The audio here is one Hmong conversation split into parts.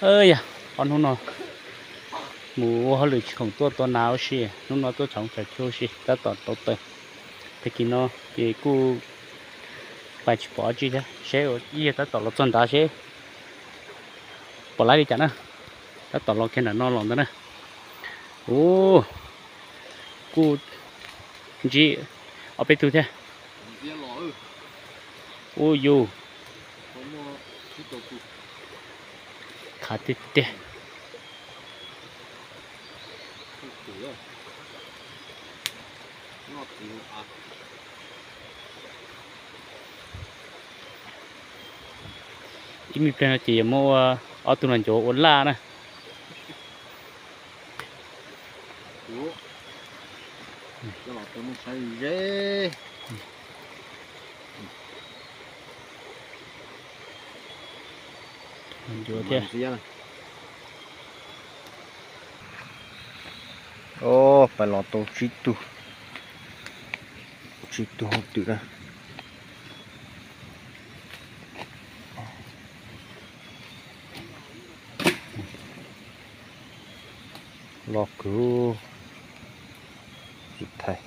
Yog ob hnub no mus ua hauj lwm tsis khoom tuaj tua nas ua si, hnub no tuaj tshoob tshav tshua ua si tab tom rauv taws. Tag kis no ces kuj pais tsis pom dab tsi thiab, seb ib yam tab tom los txog nrad seb pom lawv li cas na. Tab tom los kiag nram no los ntawd na. Ub, kuj ntsib ob peb tug thiab. Ub yus, khav tiag tiag. Ib me pliag no ces yuav muab ua ob tug no ncuav ua laj na. Ncuav thiab. Pais los tau tsib tug, tsib tug hauj twm na. Loj kawg. Tsis thaij.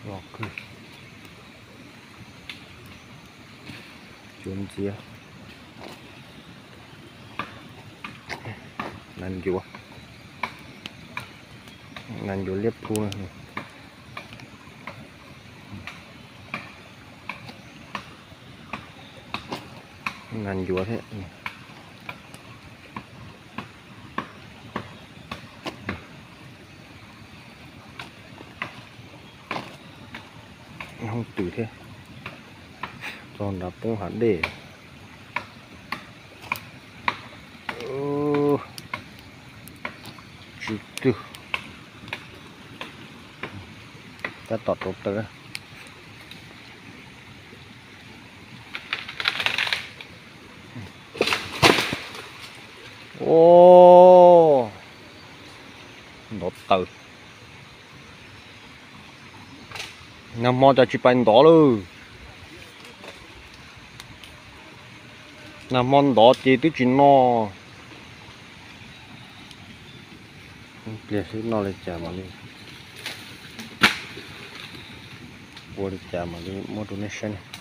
Loj kawg. Cuav ntxiav. Nas ncuav, nas ncuav liab phu na. Nas ncuav thiab. Hauj twm thiab, txog nrad poob hav dej. Tsib tug, tab tom rauv taws. Ntov taws. Nag hmo cas tsis pais ntov lawm. Nag hmo ntov ces twb tsis noj. Ib pliag seb noj li cas mam li, ua li cas mam li muab rau nej saib.